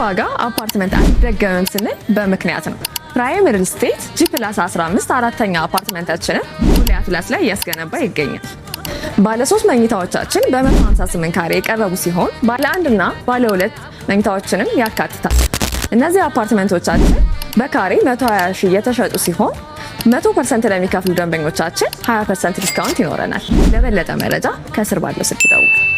ዋጋ አፓርትመንት አይደገምም ስንል በምክንያት ነው። ፕራይም ሪል ስቴት G+15 አራተኛ አፓርትመንታችንን ቦሌ አትላስ ላይ እያስገነባ ይገኛል። ባለ ሶስት መኝታዎቻችን በ158 ካሬ የቀረቡ ሲሆን ባለ አንድና ባለ ሁለት መኝታዎችንም ያካትታል። እነዚህ አፓርትመንቶቻችን በካሬ 120 ሺህ የተሸጡ ሲሆን 100% ለሚከፍሉ ደንበኞቻችን 20% discount ይኖረናል። ለበለጠ መረጃ ከስር ባለው ስልክ ይደውሉ።